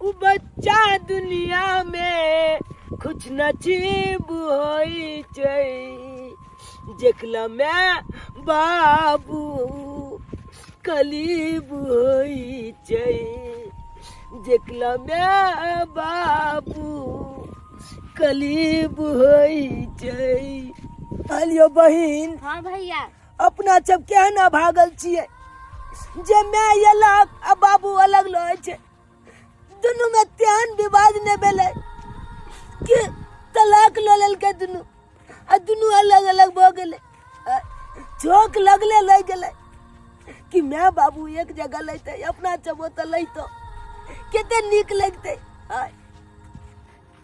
उ बच्चा दुनिया में कुछ नसीब होइ छै, जेकला में बाबू कलीब होइ छै, जेकला में बाबू कलीब होइ छै। कहलियो बहिन। हाँ भैया। अपना सब केहन अभागल छियै जे माय अलग आ बाबू अलग रहै छै। दुनू में तेहन विवाद नहि भेलै कि तलाक लऽ लेलकै दुनू आ दुनू अलग अलग भऽ गेलै। चौक लगले लागि गेलै कि माय बाबू एक जगह लैतै, अपना सब ओतऽ लैतौ कते नीक लगतै।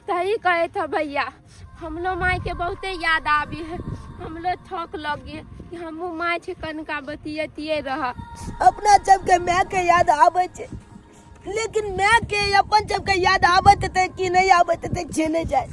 सही कहे था भैया, हमलो माय के बहुते याद आबी है, हमलो थक लग गए कि हमहूँ माय छै कनका बतियतिये रह। अपना सबके माय के याद आबै छै, लेकिन माय के अपन सबके याद आबैत हेतै कि नहि आबैत हेतै से नहि जाय।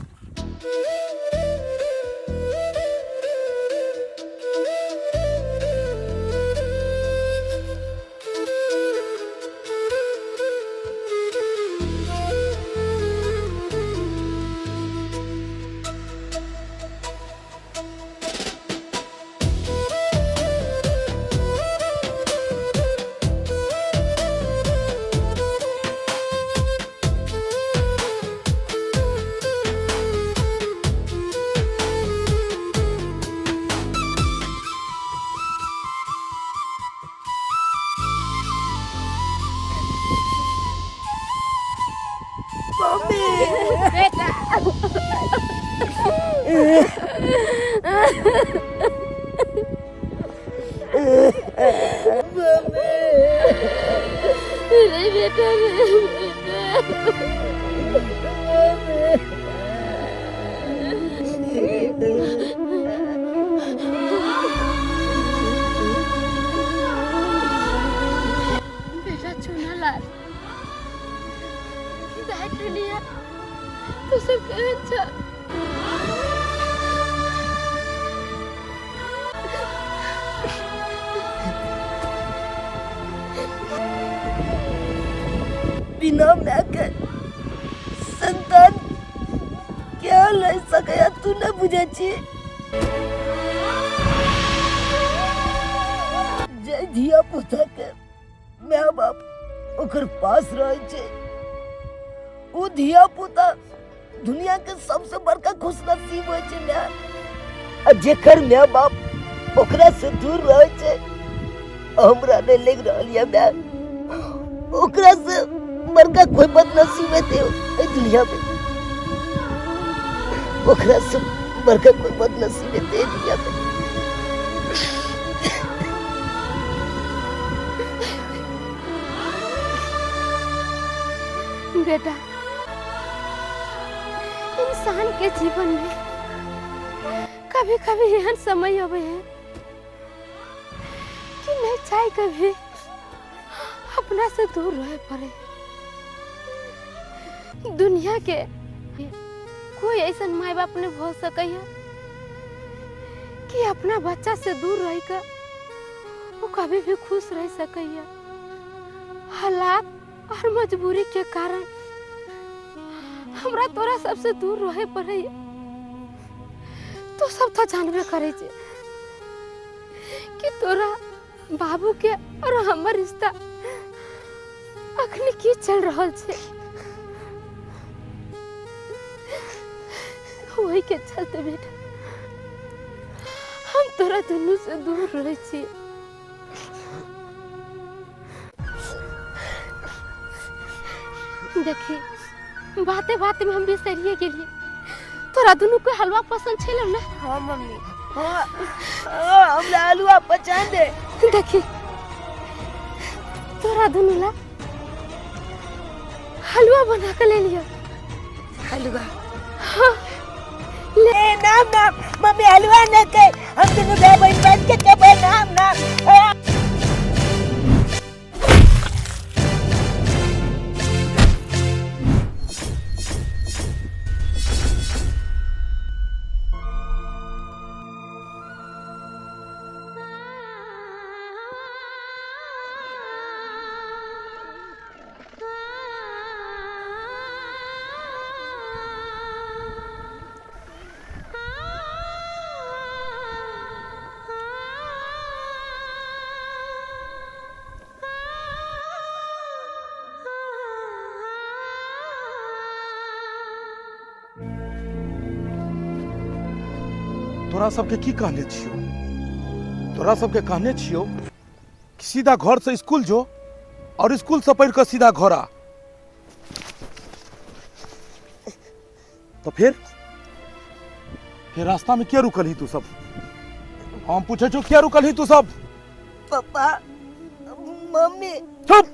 मम्मी। बेटा। मम्मी। रे बेटा, रे बेटा। बेटा चुनालाल, दाइ टुनिया, तू सब केहन छ? बिना माय के संतान क्या ले सकैया, तू नहीं बुझे छी। जे धिया पुता के माय बाप ओकर पास रहे छै, उ धिया पुता दुनिया के सबसे बड़का खुशनसीब होइ छै माय। आ जेकर माय बाप ओकरा से दूर रहे छै, हमरा नहीं लग रहल ये माय ओकरा से बड़का कोई बदनसीब हेतै एहि दुनिया में, ओकरा से बड़का कोई बदनसीब हेतै एहि दुनिया में। बेटा, इंसान के जीवन में कभी कभी एहन समय आवे है कि नहीं चाहे कभी अपना से दूर रहे पड़े। दुनिया के कोई ऐसा माय बाप नहीं हो सके है कि अपना बच्चा से दूर रह कर वो कभी भी खुश रह सके है। हालात और मजबूरी के कारण हमरा तोरा सबसे दूर रहे पड़े। तो सब तो जानबे करे छे कि तोरा बाबू के और हमर रिश्ता अखनी की चल रहल छे, वही के चलते बेटा हम तोरा दुनू से दूर रहे छी। देखी बाते बाते में हम बिसरिए गेलिए, तोरा दुनू के हलवा पसंद छेलो ना? हाँ मम्मी, हाँ, हाँ, हमरा हलवा पसंद है। देखी तोरा दुनू ला हलवा बना के ले लियो। हलवा? हाँ। ले नाम नाम मम्मी हलवा न के, हम दुनू भाई बहन बन के खेबै। नाम नाम। तोरा सबके की कहने छियौ? तोरा सबके कहने छियौ कि सीधा घर से स्कूल जो और स्कूल से पढ़ कऽ सीधा घर आ। तो फिर फिर रास्ता में किया रुकल ही तू सब? हम पूछे छो किया रुकल ही तू सब? पप्पा, मम्मी। चुप।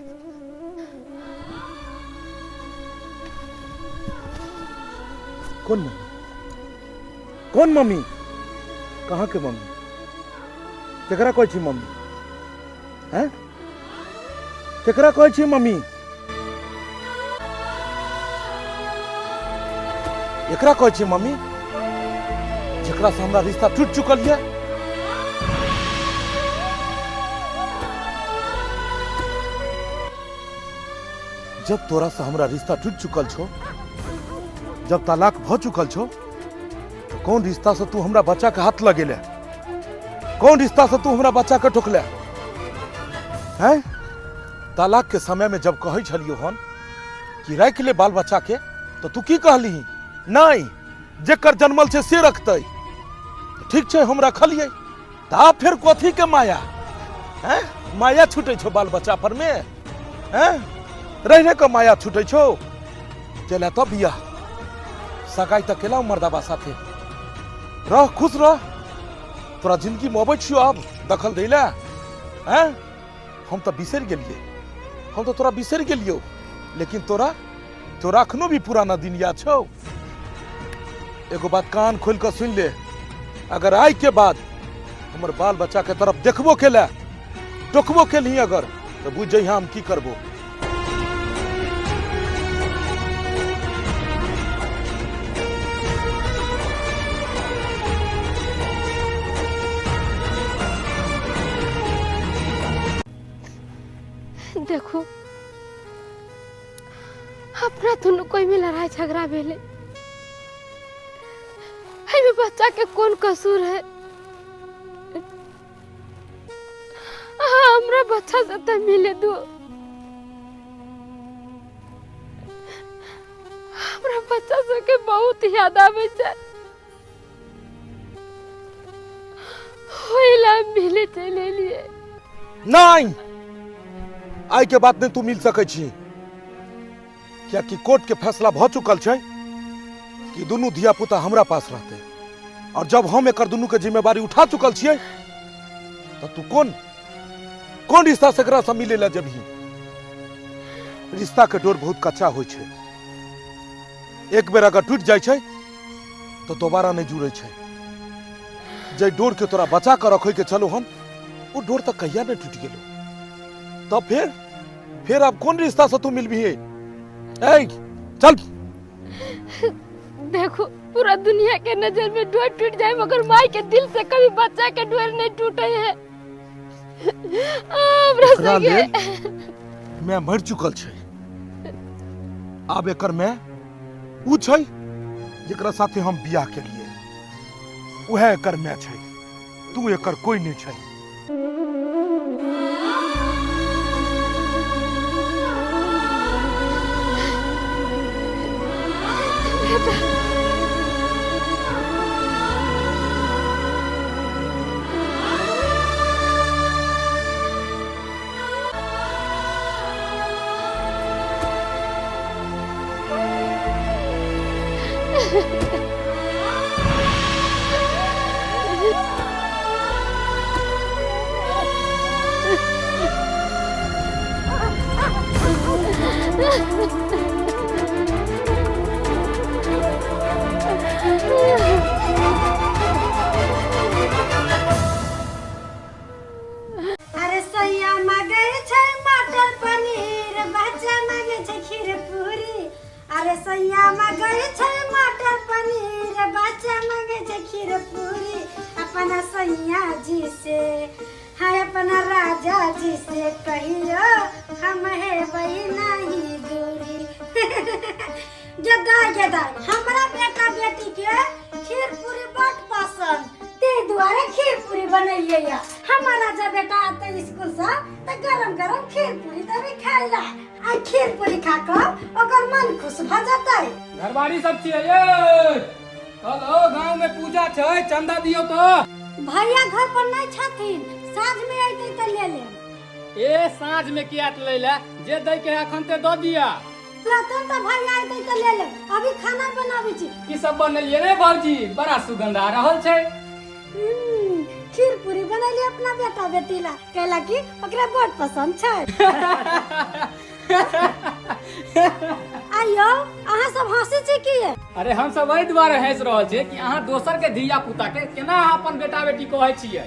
कौन मम्मी? कौन मम्मी? कहाँ के मम्मी? केकरा कहै छी मम्मी? हैं, केकरा कहै छी मम्मी? एकरा कहै छी मम्मी, जेकरा से हमरा रिश्ता टूट चुकल ये। जब तोरा से हमरा रिश्ता टूट चुकल छो, जब तलाक भ चुकल छो, तो कौन रिश्ता से तू हमरा बच्चा के हाथ लगेले? कौन रिश्ता से तू हमरा बच्चा के ठोकले हैं? तलाक के समय में जब कहै छलियो हन कि राखि ले बाल बच्चा के, तो तू की कहली? नहीं, जेकर जन्मल छै से रखतै। ठीक छै, हम रखलियै। तऽ आब फेर कथी के माया? हैं, माया छूटै छौ बाल बच्चा पर में? हैं, रहि रहि कऽ माया छूटै छौ? चला तऽ बियाह सगाई तऽ केलहुँ मर्दाबा साथे। रह, खुश रह। तोरा जिंदगी में अबै छियौ आब दखल दै लए? हैं, हम तऽ बिसरि गेलियै, हम तऽ तोरा बिसरि गेलियौ, लेकिन तोरा तोरा अखनो भी पुराना दिन याद छौ। एगो बात कान खोलि कऽ सुनि ले, अगर आइ के बाद हमर बाल बच्चा के तरफ देखबो केला, टोकबो केलही अगर, तऽ बुझ जइहा हम की करबो। देखो, अपना दुनू कोई में लड़ाई झगड़ा भेलै, एहिमे बच्चा के कोन कसूर है? अहाँ हमरा बच्चा से तऽ मिले दो। हमरा बच्चा सबके बहुत याद आबै छै, ओहि ला मिले चलि एलियै। नहीं, आइ के बाद नहीं तू मिल सकै छी, कियाकि कोर्ट के फैसला भ चुकल छै कि दुनू धिया पुता हमरा पास रहते, और जब हम एकर दुनू के जिम्मेवारी उठा चुकल छियै, तो तू कौन कौन रिश्ता से एकरा से मिले ला जेबही? रिश्ता के डोर बहुत कच्चा होइ छै, एक बेर अगर टूट जाइ छै तो दोबारा नहीं जुड़े छै। जे डोर के तोरा बचा कर रखे के चलो हम, वो डोर तक कहिया नहीं टूट गेलो? तब फिर अब कौन रिश्ता से तू मिलबी? ए चल। देखो, पूरा दुनिया के नजर में डोर टूट जाए, मगर माई के दिल से कभी बच्चा के डोर नहीं टूटे है। हमरा एकरा संगे लेल मैं मर चुकल छै। आब एकर मैं उ छै जेकरा साथे हम बियाह केलिए, उहे एकर मैं छै। तू एकर कोई नहीं छै। अरे सैया मांगे छै मटर पनीर, बच्चा मांगे छै खीर पूरी। अरे सैया मांगे छै मटर पनीर, बच्चा मांगे छै खीर पूरी। अपना सैया जी से, हाँ अपना राजा जी से कहियो हम हेबै नहीं दूरी। गेदा गेदा, हमरा बेटा बेटी के खीर पूरी बड पसंद, ताहि दुआरे खीर पूरी बनेलियै या। हमर राजा बेटा आते स्कूल से तऽ गरम गरम खीर पूरी देबै खाय ला, आ खीर पूरी खा कऽ ओकर मन खुश भऽ जेतै। घरवारी सब छियै ये। हेलो, गांव में पूजा छै, चंदा दियो तो। भैया घर पर नहीं छथिन, साँझ में अयतै तऽ ले लेब। ए साँझ में किया लै ले, जे दै के है अखन ते दऽ दिया। रहतन तऽ भैया अयतै तऽ ले लेब, अभी खाना बनाबै छी। की सब बनेलियै रे भौजी? बड़ा सुगंध आ रहल छै। खीर पूरी बनैली अपना बेटा बेटी ला, कैला कि ओकरा बड़ पसंद छै। आइयो अहाँ सब हंसी छी की? अरे हम सब एहि दुआरे हंसि रहल छियै कि अहाँ दोसर के धिया पुता के केना अहाँ अपन बेटा बेटी कहै छियै।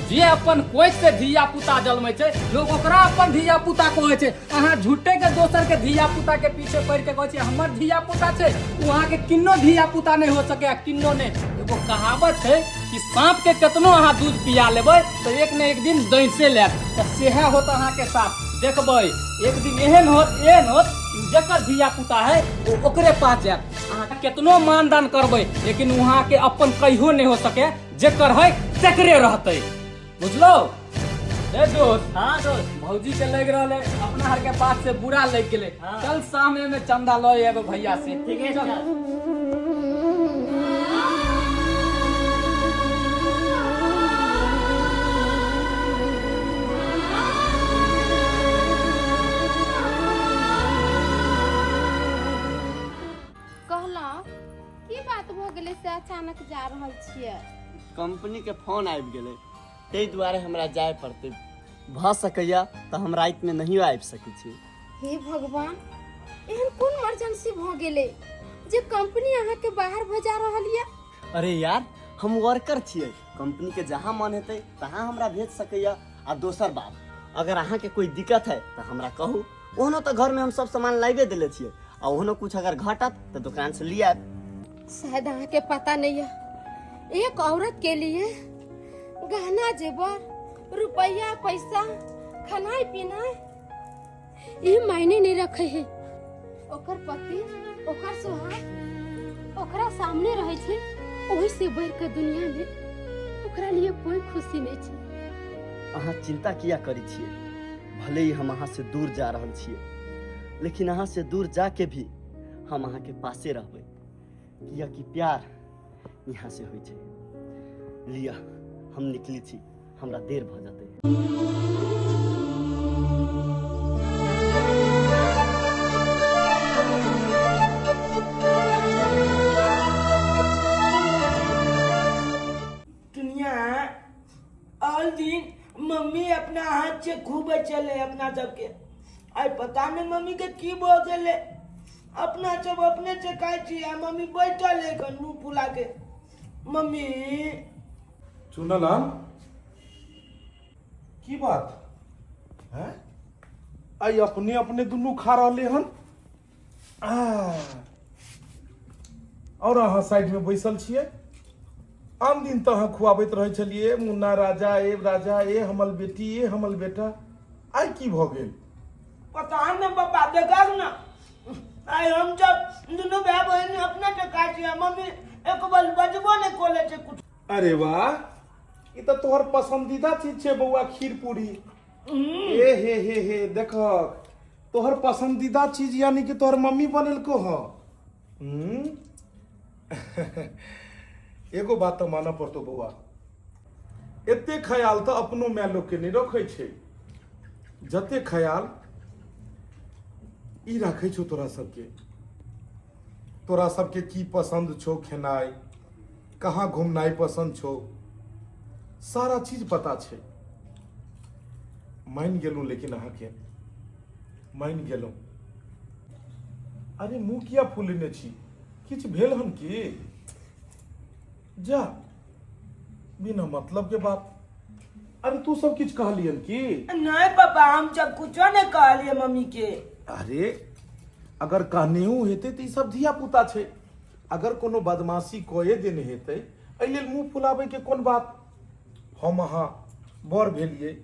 जे अपन कोइख से धिया पुता जन्मै छै, लोग ओकरा अपन धिया पुता कहै छै। अहाँ झूठे के दोसर के धिया पुता के पीछे पड़ के कहै छियै हमर धिया पुता छै। ओ अहाँ के किन्नो धिया पुता नहि हो सके, किन्नो नहि। एगो कहावत छै कि सांप के केतनो अहाँ दूध पिया लेबै तऽ एक ने एक दिन डैसे लेत, तऽ सेहे होत अहाँ के साथ। देखबै एक दिन एहन होत, एहन होत, जकर धिया पुता है ओ ओकरे पास जायत। अहाँ केतनो मानदान करबै लेकिन वहाँ के अपन कहियो नहीं हो सके, जेकर है तेकरे रहतै, बुझलो? ए दोस्त। हाँ दोस्त। भौजी के लग रहल है अपना हर के बात से बुरा लग गेले। हाँ। चल सामने में चंदा लऽ आबे भैया से। ठीक है, चल। चल। कहलहुँ की बात भऽ गेलै से अचानक जा रहल छियै? कंपनी के फोन आबि गेलै, ताहि दुआरे हमरा जाय पड़तै। भऽ सकैया तऽ हम रातिमे नहियो आबि सकै छी। हे भगवान, एहन कोन इमरजेंसी भऽ गेलै जे कंपनी अहाँके बाहर भेजा रहल यऽ? अरे यार, हम वर्कर छियै, कंपनी के जहाँ मन हेतै तहाँ हमरा भेज सकैया। आ दोसर बात, अगर अहाँके कोई दिक्कत है तऽ हमरा कहू। ओहनो तऽ घरमे हम सब सामान लाइबे देले छियै, आ ओहनो कुछ अगर घटत तऽ दोकान से लिया आयब। शायद अहाँके पता नहीं है, एक औरत के लिए गहना जेवर रुपया पैसा खानाई पीनाई ये मायने नहीं रखे है। ओकर पति ओकर सुहाग ओकरा सामने रहे छै, ओहि से बढ़ के दुनिया में ओकरा लिए कोई खुशी नहीं छै। अहाँ चिंता किया करै छियै? भले ही हम अहाँ से दूर जा रहल छियै, लेकिन अहाँ से दूर जाके भी हम अहाँ के पासे रहबै, कियाकि प्यार यहाँ से होइ छै। लिअ, हम निकली छी, हमरा देर भऽ जेतै। दुनिया ऑल दिन मम्मी अपना हाथ से खूब चले अपना सबके, आइ पता नहीं मम्मी के की भऽ गेलै। अपना सब अपने से खाइ छी आ मम्मी बैठल है एखन मुँह फुला के। मम्मी चुनलाल, की बात हैं? आइ अपने अपने दुनू खा रहले हन आ, और अहाँ साइड में बैसल छियै। आन दिन तऽ अहाँ खुआबैत रहै छलियै, मुन्ना राजा, ए राजा, ए हमल बेटी, ए हमल बेटा। आइ की भऽ गेल? पता न पापा, देखा न आइ हम सब दुनू भाय बहिन अपने से खाइ छियै, मम्मी एक बार बजबो नहि कोले छै कुछ। अरे वाह, ई तऽ तोहर पसंदीदा चीज छै बौआ, खीर पूरी। ए हे हे हे, देखक तोहर पसंदीदा चीज यानी कि तोहर मम्मी बनेलको ह। एगो बात तऽ मानऽ पड़तौ बौआ, एते ख्याल तऽ अपनो माय लोक के नहि रखै छै जते ख्याल ई राखै छौ तोरा सबके। तोरा सबके की पसंद छौ खेनाइ, कहाँ घुमनाइ पसंद छौ, सारा चीज पता छै। मानि गेलहुँ, लेकिन अहाँके मानि गेलहुँ। अरे मुँह किया फुलेने छी, किछु भेल हन की? जा, बिना मतलब के बात। अरे तू सब किछु कहलियन की? नहीं पापा, हम सब कुछो नहीं कहलिए मम्मी के। अरे अगर कहनेहु हेतै तऽ ई सब धिया पुता छै, अगर कोनो बदमाशी कए देने हेतै एहि लेल मुँह फुलाबै के कोन बात? हम अहाँ बड़ भेलियै,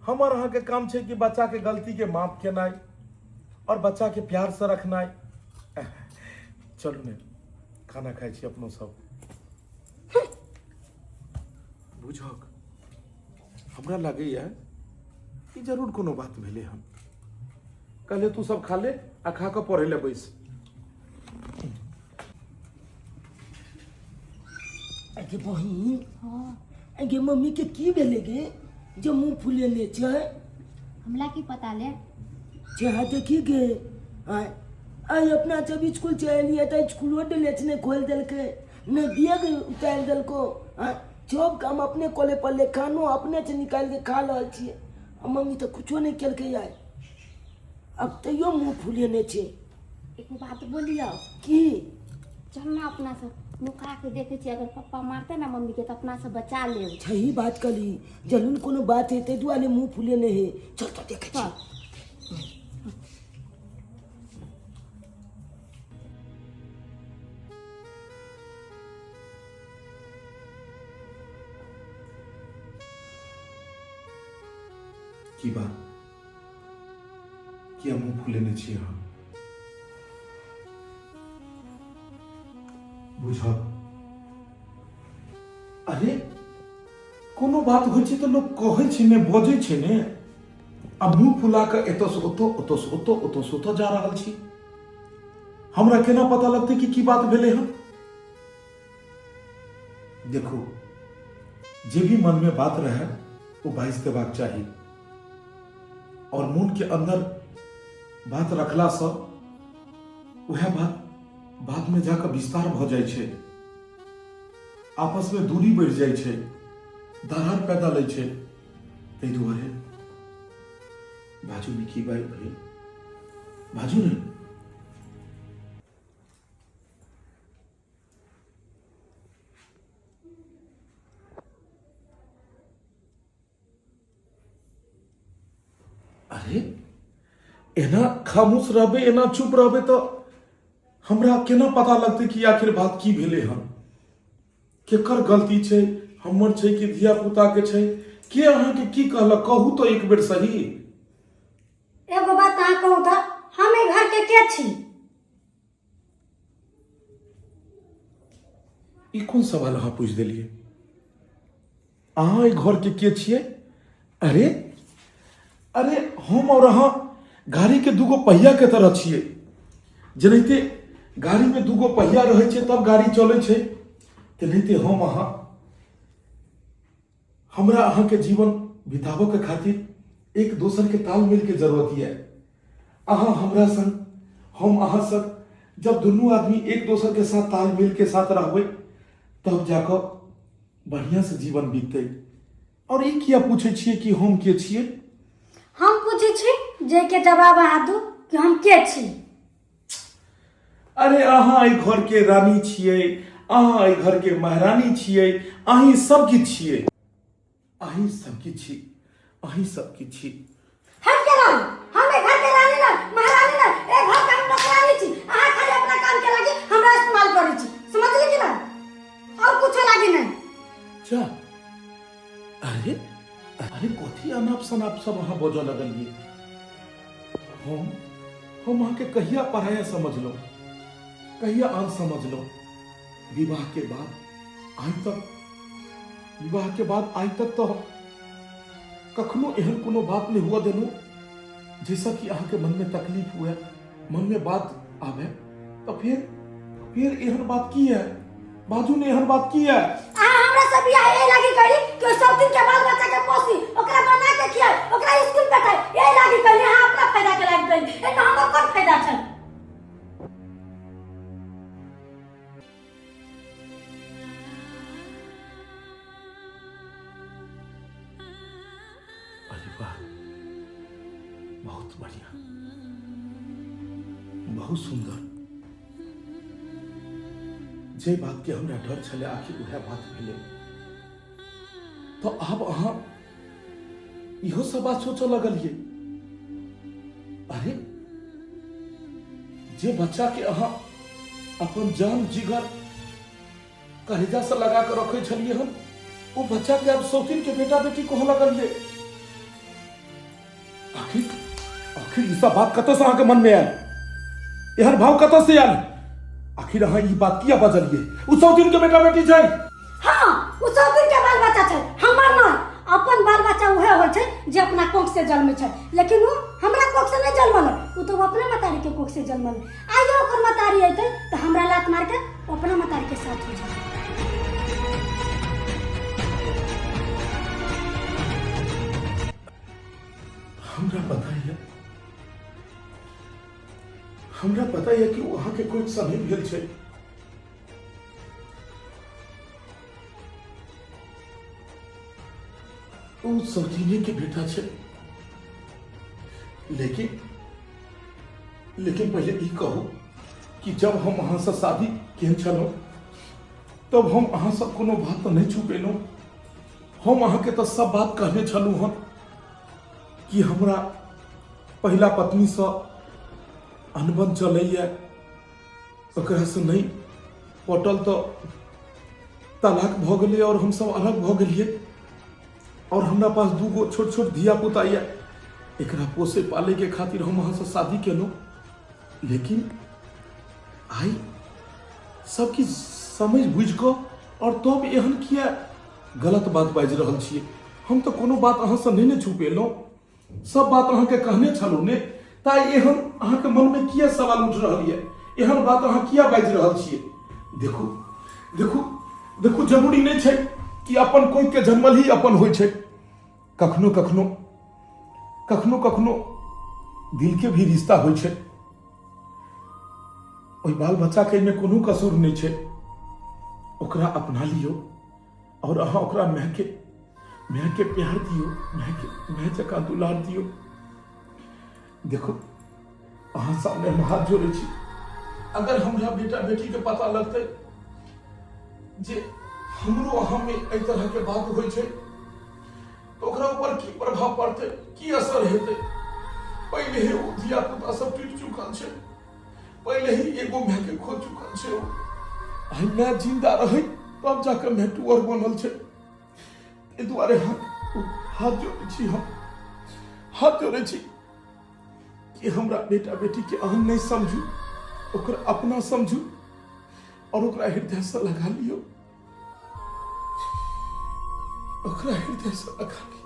हमर अहाँके काम छै कि बच्चाके गलतीके माफ केनाइ और बच्चाके प्यारसँ रखनाइ। चलू ने खाना खाइ छी अपनो सब। बुझक हमरा लगैया ई जरूर कोनो बात भेलै हन। कहले तू सब खा ले आ खा कऽ पढ़ै लए बैस। गे बहिन, हाँ गे मम्मी के की भेलै गे जे मुंह फुलेने छै? हमरा की पता ले। चेहरा देखी गे। आय आइ अपना जब स्कूल से एलियै तऽ स्कूलो ड्रेस नहि खोलि देलकै, नहि बैग उतारि देलको। आँय, सब काम अपने कऽ पड़लै, खानो अपने से निकालि कऽ खा रहल छियै, आ मम्मी तऽ कुछो नहि केलकै आइ। आब तैयो मुँह फुलेने छै। एगो बात बोलियौ? की? चल ना, अपना सब नुका के देखे छियै, अगर पप्पा मारते ना मम्मी के तऽ अपना सब बचा लेब। सही बात कहली, जरूर कोनो बात है, ताहि दुआरे मुँह फुलेने है। चल तऽ देखै छी। की बात, किया मुंह फुलेने छी अहाँ? बुझल, अरे कोनो बात होइ छै तऽ लोक कहै छै ने, बजै छै ने। आ मुंह फुला कऽ एतऽ से ओतऽ, ओतऽ से ओतऽ, ओतऽ से ओतऽ जा रहल छी, हमरा केना पता लगतै कि की बात भेलै हन? देखू, जे भी मन में बात रहे वो बाजि देबाक चाही, और मन के अंदर बात रखला से वह बात बाद में जाकर विस्तार भ जाइ छै, आपस में दूरी बढ़ि जाइ छै, दरार पैदा लै छै। ताहि दुआरे बाजू ने, की बात भेल, बाजू ने। अरे एना खामोश रहबै, एना चुप रहबै तऽ हमरा केना पता लगतै कि आखिर बात की भेलै हन? केकर गलती छै, हमर छै कि धिया पुता के छै? के अहाँके की कहलक, कहू तऽ एक बेर सही। एगो बात अहाँ कहू तऽ, हम एहि घर के के छी? ई कोन सवाल अहाँ पूछि देलियै? अहाँ एहि घरके के छियै? अरे अरे, हम और अहाँ गाड़ीके दूगो पहियाके तरह छियै। जेनाहिते गाड़ीमे दूगो पहिया रहै छै तब गाड़ी चलै छै, तेनाहिते हम अहाँ, हमरा अहाँके जीवन बिताबऽके खातिर एक दोसरके तालमेलके जरूरत यऽ। अहाँ हमरा संग, हम अहाँ संग, जब दुनू आदमी एक दोसर के साथ तालमेल के साथ रहबै तब जाकऽ बढ़िया से जीवन बीततै। और ई किया पूछै छियै कि हम के छियै? हम पूछै छी जाहिके जवाब अहाँ दू कि हम के छी। अरे अहाँ एहि घर के रानी छियै, अहाँ एहि घर के महारानी छियै, अहीं सब किछु छियै, अहीं सब किछु छी, अहीं सब किछु छी। हम के रानी? हम ए घर के रानी ना, महारानी ना, ए घर के हम नौकरानी छी। अहाँ खाली अपना काम के लागी हमरा इस्तेमाल करै छी, समझली कि ना? और कुछो लागी नहीं। जा, अरे अरे, कथी अनाप शनाप सब अहाँ बजऽ लगलियै? हम अहाँके कहिया पराया समझलहुँ, कहिया आन समझलहुँ? विवाह के बाद आइ तक, विवाह के बाद आइ तक तऽ कखनो एहन कोनो बात नहि हुअ देलहुँ जाहिसँ कि अहाँके मनमे तकलीफ हुए, मनमे बात आबे। तऽ फेर एहन बात की है? बाजू ने, एहन बात की है? अहाँ हमरा से बियाह एहि लागी करी कि सब दिन के बाल बच्चा के पोसी, ओकरा बना के खियाई, ओकरा स्कूल पठाई, एहि लागी करी। अहाँ अपना फायदा के लागी करी, एहिमे हमर कोन फायदा छै? अरे वाह, बहुत बढ़िया, बहुत सुंदर। जे बात के हमरा डर छलै आखिर उएह बात भेलै। तो आब अहाँ इहो सब बात सोचऽ लगलियै? अरे जे बच्चा के अहाँ अपन जान जिगर कलेजा से लगा के रखे छलियै हन, ओ बच्चा के आब सौतीन के बेटा बेटी कहऽ लगलियै। आखिर आखिर ई सब बात कतऽ से अहाँके मन में आयल? एहन भाव कतऽ से आयल? आखिर अहाँ ई बात किया बजलियै? ओ सौतीन के बेटा बेटी छै। हाँ, ओ सब दिन के बाल बच्चा छै, हमर नहीं। अपन बाल बच्चा उहे होइ छै जे अपना कोख से जन्मै छै, लेकिन ओ हमरा कोख से नहीं जन्मल, ओ तो अपने मतारी के कोख से जन्मल। आइयो ओकर मतारी अयतै तऽ हमरा लात मार के ओ अपना मतारी के साथ हो जाए। हमरा पता यऽ कि ओ अहाँके कोखिसँ नहि भेल छै। ओ सौतीने के बेटा छै, लेकिन लेकिन पहले ई कहू कि जब हम अहाँ से शादी केने छलहुँ तब हम अहाँ से कोनो बात तऽ नहि छुपेलहुँ। हम अहाँके तऽ सब बात कहने छलहुँ हन कि हमरा पहिला पत्नीसँ अनबन चलैए, ओकरासँ नहि पटल तऽ तलाक भऽ गेलै आओर हमसब अलग भऽ गेलियै, और हमरा पास दू गो छोट छोट धिया पुता यऽ, एकरा पोसे पाले के खातिर हम अहाँ से शादी केलहुँ। लेकिन आइ सब किछु समझ बुझि कऽ और तब एहन किया गलत बात बाजि रहल छियै? हम तऽ कोनो बात अहाँसँ नहि ने छुपेलहुँ, सब बात अहाँके कहने छलहुँ ने। ताइ एहन अहाँके मनमे किया सवाल उठि रहल यऽ? एहन बात अहाँ किया बाजि रहल छियै? देखू देखू देखू, जरूरी नहि छै कि अपन कोइके जन्मल ही अपन होइ छै। कखनो कखनो कखनो कखनो दिलके भी रिश्ता होइ छै। ओहि बाल बच्चाके एहिमे कोनो कसूर नहि छै, ओकरा अपना लियौ और अहाँ ओकरा मायके प्यार दियौ, मायके माय जकाँ दुलार दियौ। देखो, अहाँ सामने हम हाथ जोड़ै छी, अगर हमरा बेटा बेटी के पता लगतै जे हमरो अहाँ में एहि तरह के बात होइ छै तऽ ओकरा ऊपर की प्रभाव पड़तै, की असर हेतै? पहिले ही ओ धिया पुता सब टूटि चुकल छै, पहिले ही एगो माय के खो चुकल छै। ओ आइ माय जिंदा रहै तब जाके माय टुअर बनल छै। एहि दुआरे हम हाथ जोड़ै छी, हम हाथ जोड़ै छी कि हमरा बेटा बेटी के अहाँ नहि समझू, ओकरा अपना समझू और ओकरा हृदय से लगा लियौ, ओकरा हृदय से लगा लियौ।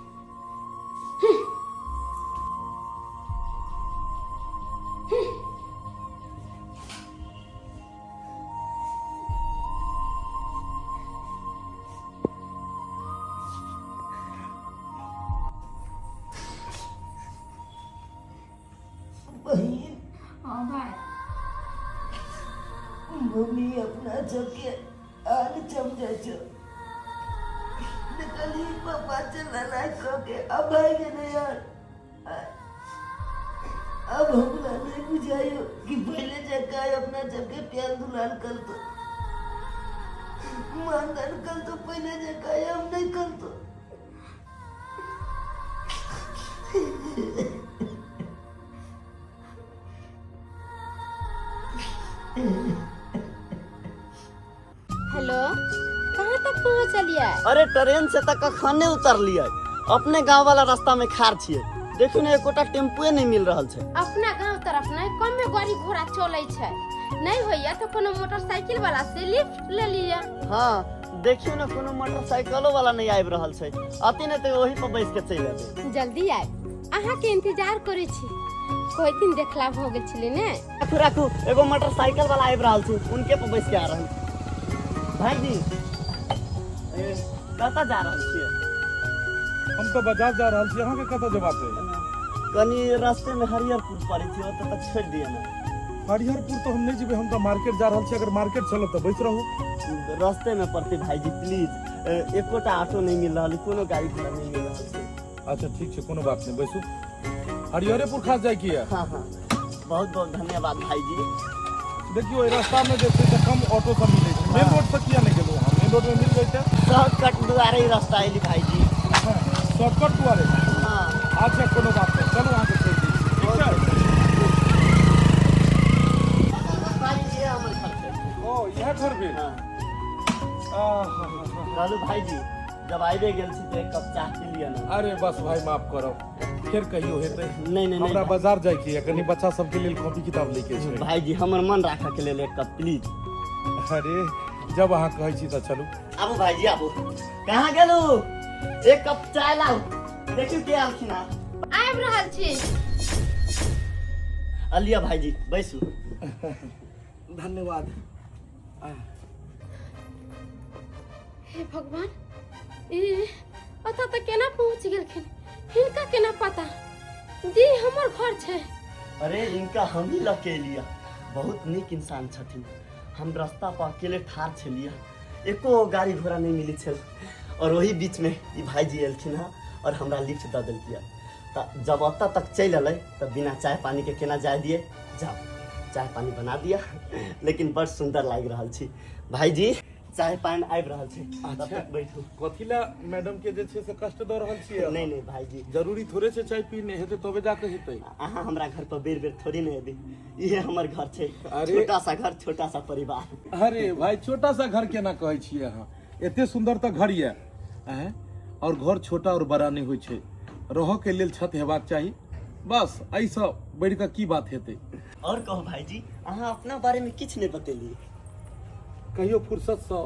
बहिन। हाँ भाई। मम्मी अपना सबके आन समझै छौ, देखली पप्पा से लड़ाई कऽ के अब भागि गेलै यार। अब हमरा नहीं बुझाइयो कि पहले जकाँ अपना सबके प्यार दुलार करतो, मानदान करतो, पहले जकाँ हम नहीं करतो। हेलो, कहाँ तक पहुँचलियै? अरे ट्रेन से तऽ कखने उतरलियै, अपने गांव वाला रास्ता में खार छियै। देखू ने, एकोटा टेम्पुए नहीं मिल रहल छै। अपना गांव तरफ नहीं कमे गाड़ी घोड़ा चलै छै, नहीं होइया तो कोनो मोटरसाइकिल वाला से लिफ्ट ले लिया। हाँ देखियो ने, कोनो मोटरसाइकिलो वाला नहीं आबि रहल छै। अति ने तऽ ओही पर बैस के चलि एबै। जल्दी आयब, अहाँ के इंतजार करै छी। कोई दिन देखला भऽ गेल छलै ने। राखू राखू, एगो मोटरसाइकिल वाला आबि रहल छै, उनके पर बैस के आ रहल छी। भाईजी, कतऽ जा रहल छियै? हम तऽ बाजार जा रहल छी, अहाँके कतऽ जेबाक अइ? कनी रास्ते में हरिहरपुर पड़ै छै, ओतऽ तक छोड़ि दिअ ने। हरिहरपुर तऽ हम नहि जेबै, हम तऽ मार्केट जा रहल छी। अगर मार्केट चलब तऽ बैस रहू। रास्ते में पड़तै भाईजी, प्लीज। एकोटा ऑटो नहीं मिल रहल, कोनो गाड़ी घोड़ा नहीं मिल रहल छै। अच्छा ठीक छै, कोनो बात नहीं, बैसू। हरिहरेपुर खास जाय की है? हाँ हाँ, बहुत बहुत धन्यवाद भाईजी। देखियो, एहि रास्ता में जे छै से कम ऑटो सब मिलै छै। मेन रोड से किया नहि गेलहुँ अहाँ? मेन रोड में मिल जैते। शॉर्टकट दुआरे ही रास्ता एली भाईजी। शॉर्टकट दुआरे? हाँ। अच्छा कोनो बात नहीं, चलू अहाँके छोड़ि दै छी। ठीक छै भाईजी, ये हमर घर छै। ओ इएह घर भेल? हाँ। आहा। कहलू भाईजी, जब आबे गेल छी तऽ एक कप चाह पी लिअ ने। अरे बस भाई, माफ करब, फेर कहियो हेतै। नहीं नहीं हमरा नहीं बाजार जाय के यऽ, कनी बच्चा सबके लेल कॉपी किताब लै के छै। भाईजी, हमर मन राखऽ के लेल एक कप प्लीज। अरे जब अहाँ कहै छी तऽ चलू। आबू भाईजी आबू। कहाँ गेलू? एक कप चाय लाउ। देखियौ के आलखिन हँ। आबि रहल छी। अलिया भाईजी, बैसू। धन्यवाद। हे भगवान, ई ओतऽ तऽ केना पहुँच गेलखिन? हिनका केना पता जी हमर घर छै? अरे इनका हम ही लऽ के एलियै। बहुत नीक इंसान छथिन। हम रास्ता पर अकेले ठाढ़ छलियै, एको गाड़ी घोड़ा नहि मिलै छल, और ओही बीचमे ई भाईजी एलखिन हँ और हमरा लिफ्ट दऽ देलकै। तऽ जब ओतऽ तक चलि एलै तऽ बिना चाय पानीके केना जाय दियै? जाउ, चाय पानी बना दिअ। लेकिन बड़ सुन्दर लागि रहल छी भाईजी। चाय पानि आबि रहल छै, तब तक बैठू। कथी लए मैडम के जे छै से कष्ट दऽ रहल छियै? नहि नहि भाईजी, जरूरी थोड़े छै, चाय पीने हेतै तबे जाके हेतै। अहाँ हमरा घर पर बेर बेर थोड़ी ने एबै, इहे हमर घर छै। अरे। छोटा सा घर, छोटा सा परिवार। अरे भाई, छोटा सा घर केना कहै छियै अहाँ? एते सुन्दर तऽ घर यऽ। आँय, और घर छोटा और बड़ा नहि होइ छै, रहऽ के लेल छत हेबाक चाही बस, एहिसँ बढ़ि कऽ की बात हेतै? और कहू भाईजी, अहाँ अपना बारे में किछु नहि बतेलियै। कहियो फुर्सतसँ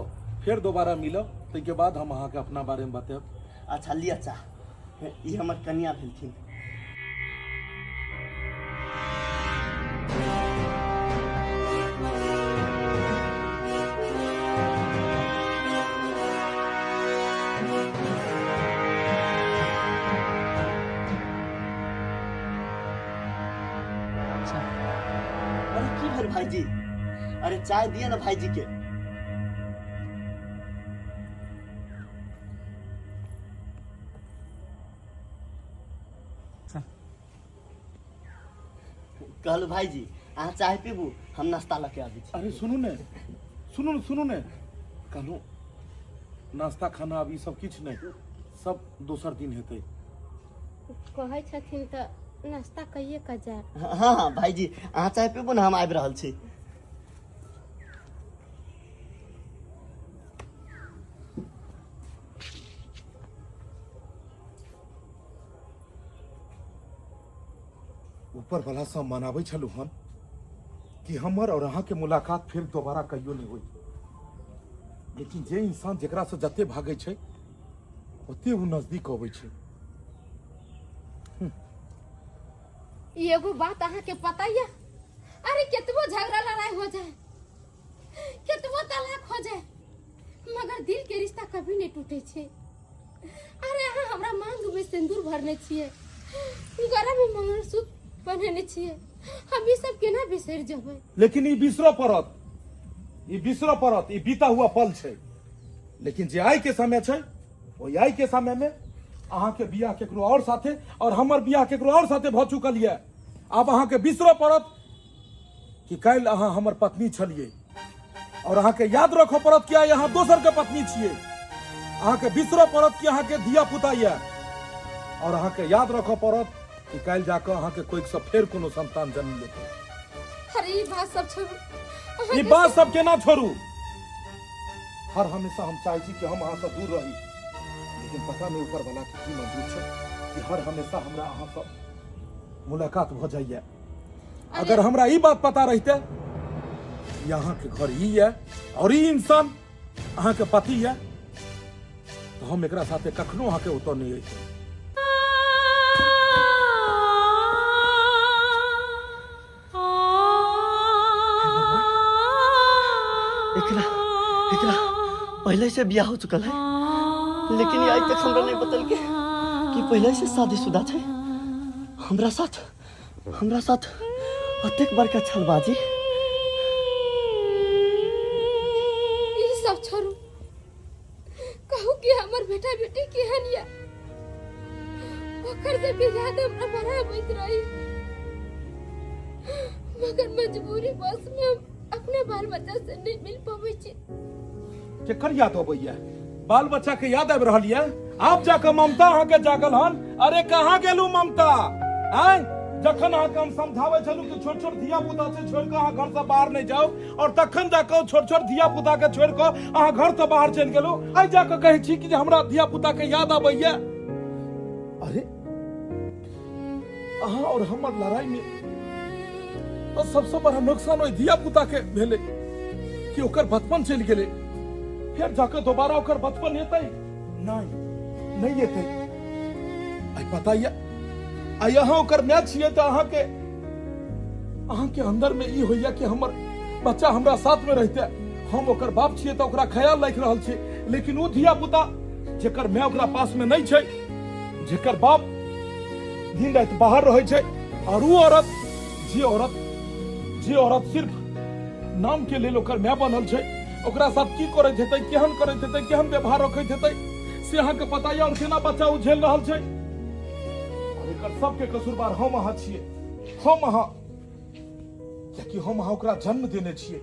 फेर दोबारा मिलब, ताहिके बाद हम अहाँके अपना बारेमे बतायब। अच्छा, लिअ चाह। ई हमर कनिया भेलखिन। अरे की भेल भाईजी? अरे चाय दिए ना भाईजी के। कहलू भाईजी, अहाँ चाय पीबू, हम नाश्ता लऽ के आबै छी। अरे सुनू ने, सुनू ने, सुनू ने, कहलहुँ नाश्ता खाना आब ई सब किछु नहि, सब दोसर दिन हेतै। कहै छथिन तऽ नाश्ता कहिए कऽ जायब। हाँ हाँ भाईजी, अहाँ चाय पीबू ने, हम आबि रहल छी। ऊपर वाला से मनाबै छलहुँ हन कि हमर और अहाँके मुलाकात फिर दोबारा कहियो नहि होई, लेकिन जे इंसान जेकरा से जते भागै छै ओते ओ नजदीक अबै छै। ई एगो बात अहाँके पता यऽ, अरे केतबो झगड़ा लड़ाई हो जाए, केतबो तलाक हो जाए, मगर दिल के रिश्ता कभी नहीं टूटे छै। अरे अहाँ हमरा मांग में सिंदूर भरने छियै, गला में मंगलसूत्र पहिनेने छियै, हम ई सब केना बिसरि जेबै? लेकिन ई बिसरऽ पड़त, ई बिसरऽ पड़त, ई बीता हुआ पल छै। लेकिन जे आइ के समय छै, ओहि आइ के समय में अहाँके बियाह केकरो और साथे और हमर बियाह केकरो और साथे भऽ चुकल यऽ। आब अहाँके बिसरऽ पड़त कि काल्हि अहाँ हमर पत्नी छलियै, और अहाँके याद रखऽ पड़त कि आइ अहाँ दोसर के पत्नी छियै। अहाँके बिसरऽ पड़त कि अहाँके धिया पुता यऽ, और अहाँके याद रखऽ पड़त कि काल्हि जाकऽ अहाँके कोइक से फेर कोनो संतान जन्म लेतै। अरे ई बात सब छोड़ू। ई बात सब केना छोड़ू? हर हमेशा हम चाहै छी कि हम अहाँ से दूर रही, लेकिन पता नहीं ऊपर वाला के की मंजूर छै कि हर हमेशा हमरा अहाँ से मुलाकात भऽ जाइए। अगर हमरा ई बात पता रहिते कि अहाँ के घर ई है और ई इंसान अहाँ के पति है, तो हम एकरा साथे कखनो अहाँ के ओतऽ नहीं अइतै। एकरा एकरा पहले से बियाह हो चुकल है, लेकिन ये आज तक हमरा नहीं बतल के कि पहले से शादीशुदा छै। हमरा साथ अतेक बड़का छलबाजी। ई सब छोड़ू, कहू कि हमर बेटा बेटी केहन या? ओकर सबके याद हमरा बड़ा अबैत रही, मगर मजबूरी बस में हम अपना बाल बच्चा से नहीं मिल पाबै छी। केकर याद अबैया? बाल बच्चा के याद आबि रहल यऽ? आब जाकऽ ममता अहाँके जागल हन। अरे कहाँ गेलू ममता? आँय, जखन अहाँके हम समझाबै छलहुँ कि छोट छोट धिया पुता छै, छोड़ि कऽ अहाँ घरसँ बाहर नहि जाउ, और तखन जाकऽ छोट छोट धिया पुता के छोड़ि कऽ अहाँ घरसँ बाहर चलि गेलहुँ। आइ जाकऽ कहै छी कि जे हमरा धिया पुता के याद अबैया। अरे अहाँ और हमर लड़ाई में तो सबसे बड़ा नुकसान ओहि धिया पुता के भेलै कि ओकर बचपन चलि गेलै। फेर जाकऽ दोबारा ओकर बचपन एतै? नहि, नहि एतै। आइ पता यऽ, आइ अहाँ ओकर माय छियै तऽ अहाँके अंदर में ई होइया कि हमर बच्चा हमरा साथ में रहिते। हम ओकर बाप छियै तऽ ओकरा ख्याल राखि रहल छी, लेकिन ओ धिया पुता जेकर माय ओकरा पास में नहि छै, जेकर बाप दिन राति बाहर रहै छै, और ओ औरत जे औरत सिर्फ नाम के लेल ओकर माय बनल छै, ओकरा साथ की करैत हेतै, केहन करैत हेतै, केहन व्यवहार रखैत हेतै से अहाँके पता यऽ, और केना बच्चा ओ झेल रहल छै। और एकर सबके कसूरवार हम अहाँ छियै, हम अहाँ, कियाकि हम अहाँ ओकरा जन्म देने छियै।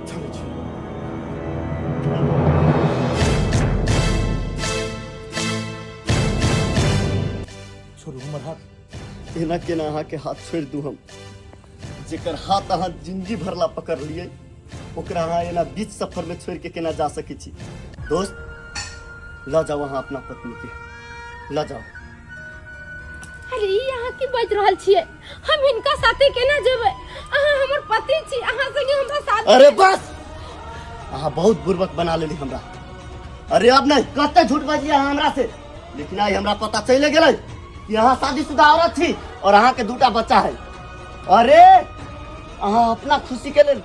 चलै छी। छोड़ू हमर हाथ। एना केना अहाँके हाथ छोड़ि दू हम? जेकर हाथ अहाँ जिंदगी भरला पकड़लियै ओकरा अहाँ एना बीच सफर में छोड़ के केना जा सकै छी? दोस्त, लऽ जाओ अहाँ अपना पत्नी के, लऽ जाओ। अरे ई अहाँ की बाजि रहल छियै? हम हिनका साथे केना जेबै? अहाँ हमर पति छी, अहाँ संगे हमरा साथ। अरे बस, अहाँ बहुत बुर्बक बना लेली हमरा। अरे अब नहीं, कते झूठ बजलियै अहाँ हमरा से, लेकिन आइ हमरा पता चलि गेलै कि अहाँ शादीशुदा औरत छी और अहाँ के दूटा बच्चा है। अरे अहाँ अपना खुशी के लेल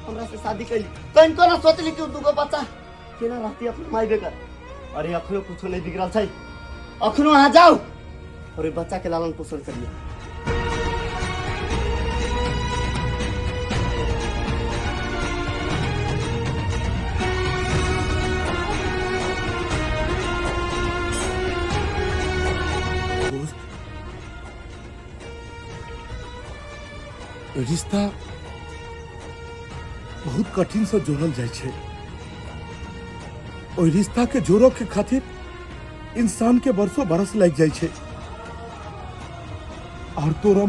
हमरा से शादी कैली, कनिको ना सोचली कि दूगो बच्चा केना रहती अपना माय बेगर। अरे अखनो कुछो नहीं बिगड़ल छै, अखनो अहाँ जाउ और बच्चा के लालन पोषण करिए। दोस्त, रिश्ता बहुत कठिन से जोड़ल जाइ छै। ओहि रिश्ता के जोड़ो के खातिर इंसान के बरसों बरस लागि जाइ छै, और तोरो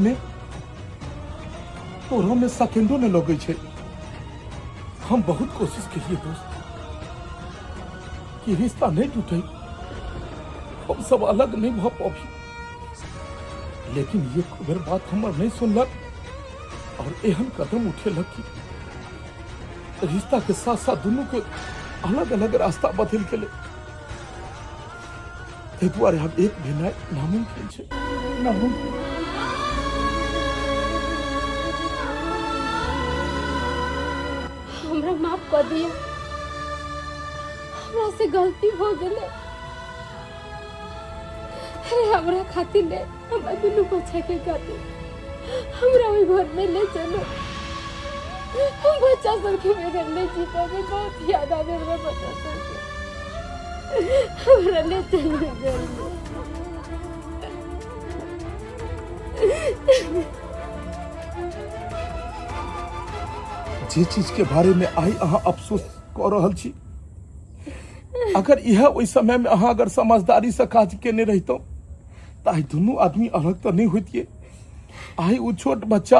में सेकेंडो ने लगै छै। हम बहुत कोशिश केलिए दोस्त कि रिश्ता नहीं टूटे, हम सब अलग नहीं भऽ पाबी, लेकिन एक बेर बात हमर नहीं सुनलक और एहन कदम उठेलक कि रिश्ता के साथ साथ दुनू के अलग अलग रास्ता बदलि गेलै। ताहि दुआरे आब एक भेनाइ नामुमकिन छै, नामुमकिन। हमरा माफ कऽ दिअ, हमरा से गलती हो गेलै। अरे हमरा खातिर ने, हमरा दुनू बच्चा के खातिर हमरा ओहि घर में ले चलो। हम बच्चा सबके बगैर नहीं जी पाबे, बहुत याद आवे हमरा बच्चा सबके। हमरा ले चलो घर में। जे चीज के बारे में आइ अहाँ अफसोस कऽ रहल छी, अगर इएह ओहि समय में अहाँ अगर समझदारी से काज केने रहितहुँ तऽ आइ दुनू आदमी अलग तऽ नहि होइतियै। आइ ओ छोट बच्चा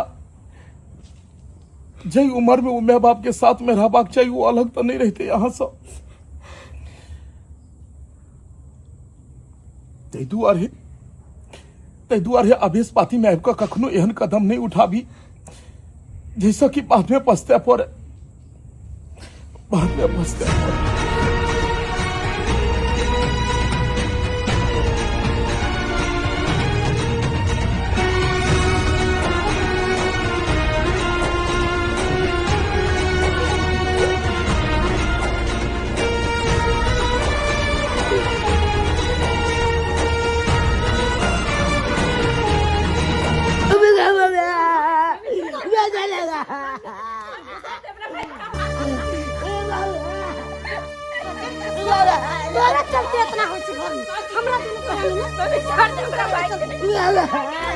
जाहि उम्र में ओ माय बाप के साथ में रहबाक चाही, ओ अलग तऽ नहि रहितै अहाँ सँ। ताहि दुआरे आवेश पाती में आबि कऽ कखनो एहन कदम नहि उठाबी जाहिसँ कि बाद में पछताए पड़े, बाद में पछताए पड़े। तोरा चलते इतना होइ छै घरमे, हमरा दुनू प्राणी ने छोड़ दे हमरा भाई के।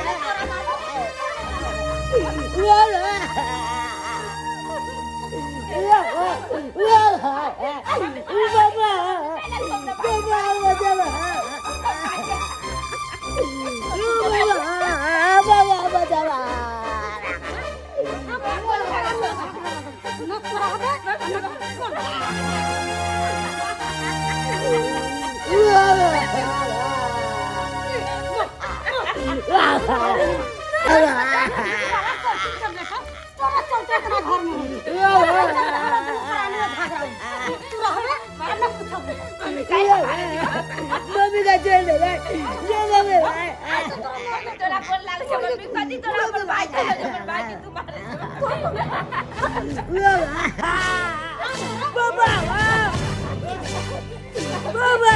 न तोरा हबे न। तोरा चलते इतना घर में होइ छै। तोरा चलते हमरा दुनू प्राणी में झगड़ा होइ छै। तू रहबे आ न कुछो। मम्मी का जेल दे भाई, ये मम्मी भाई। तोरा गोर लागै छै मम्मी, कथी तोरा अपन भाई छै, अपन भाई के तू मारै छै? बाबा बाबा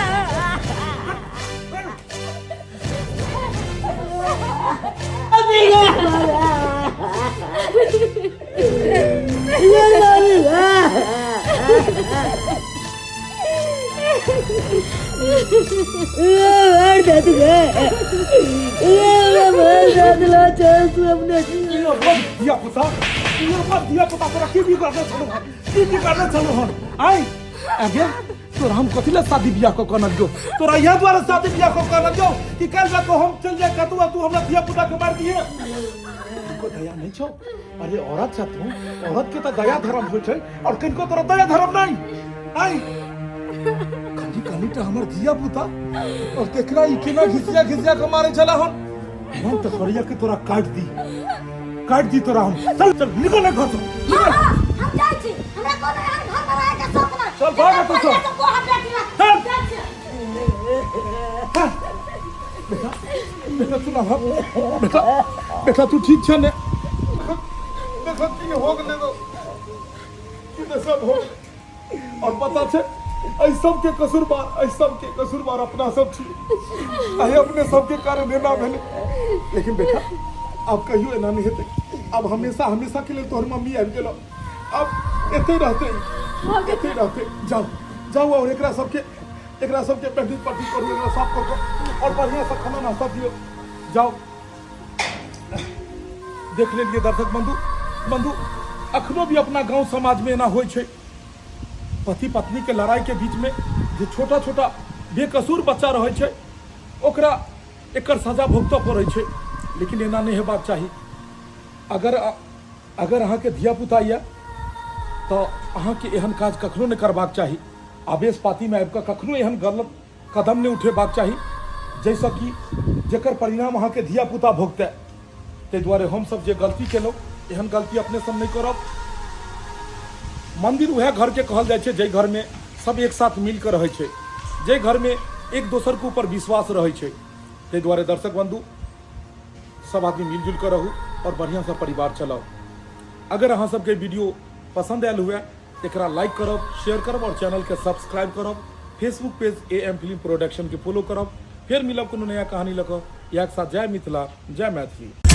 दादी गे ये हमरा भाई दादला चल तू अपने ई अपन धिया पुता, ई अपन धिया पुता तोरा की बिगाड़ने छलौ हन, की बिगाड़ने छलौ हन? आइ आगे तोरा हम कथी ले शादी बियाह कऽ कऽ अनलियौ? तोरा इएह दुआरे शादी बियाह कऽ कऽ अनलियौ कि काल्हि जा कऽ हम चलि जाय कतौ आ तू हमरा धिया पुता के मारि दिहे? कनिको दया नहि छौ? अरे औरत छ तू, औरत के तऽ दया धर्म होइ छै और कनिको तोरा दया धर्म नहि। आइ कनी कनी टा हमर धिया पुता और तेकरा ई केना घिसिया घिसिया के मारे छला हन। मन तऽ करैया कि तोरा काटि दी, काटि दी तोरा हम। चल चल, निकल घर से, निकल। हम जाइ छी, हमरा कोनो एहन घर में रहै के शौक नहि। चल, भाग एतऽ सँ। पहिले गोहा बेटी रह। चल। जाइ छी। बेटा, बेटा, सुना, बेटा, बेटा, तू ठीक छ ने? देख की हो गेलै तो, की तऽ सब हो और पता छै, एहि सबके कसूरवार, एहि सबके कसूरवार अपना सब छी। आइ अपने सबके कारण एना भेलै। लेकिन बेटा, आब कहियो एना नहि हेतै। आब हमेशा हमेशा के लेल तोहर मम्मी आबि गेलौ, आब एतै रहतै, एतै रहतै। जाउ जाउ और एकरा सबके बैंडेज पट्टी करू, एकरा साफ कऽ कऽ और बढ़िआँ से खाना नाश्ता दियौ, जाउ। देख लेलियै दर्शक बंधु, अखनो भी अपना गांव समाज में एना होइ छै। पति पत्नी के लड़ाई के बीच में जे छोटा छोटा बेकसूर बच्चा रहै छै, ओकरा एकर सजा भुगतऽ पड़ै छै। लेकिन एना नहि हेबाक चाही। अगर अगर अहाँके धियापुता यऽ तऽ अहाँके एहन काज कखनो नहि करबाक चाही। आवेश पातीमे आबि कऽ कखनो एहन गलत कदम नहि उठेबाक चाही, जाहिसँ कि जकर परिणाम अहाँके धियापुता भोगतै। ताहि दुआरे हमसभ जे गलती केलहुँ, एहन गलती अपने सब नहि करब। मंदिर उएह घरके कहल जाइ छै जाहि घरमे सब एक साथ मिल कऽ रहै छै, जाहि घरमे एक दोसरके ऊपर विश्वास रहै छै। ताहि दुआरे दर्शक बंधु, सब आदमी मिलजुल कऽ रहू आओर बढ़िआँसँ परिवार चलाउ। अगर अहाँ सबके वीडियो पसन्द आयल हुए, एकरा लाइक करब, शेयर करब और चैनल के सब्सक्राइब करब। Facebook page A M film production के फॉलो करब। फेर मिलब कोनो नया कहानी लऽ कऽ। इएह के साथ जय मिथिला, जय मैथिली।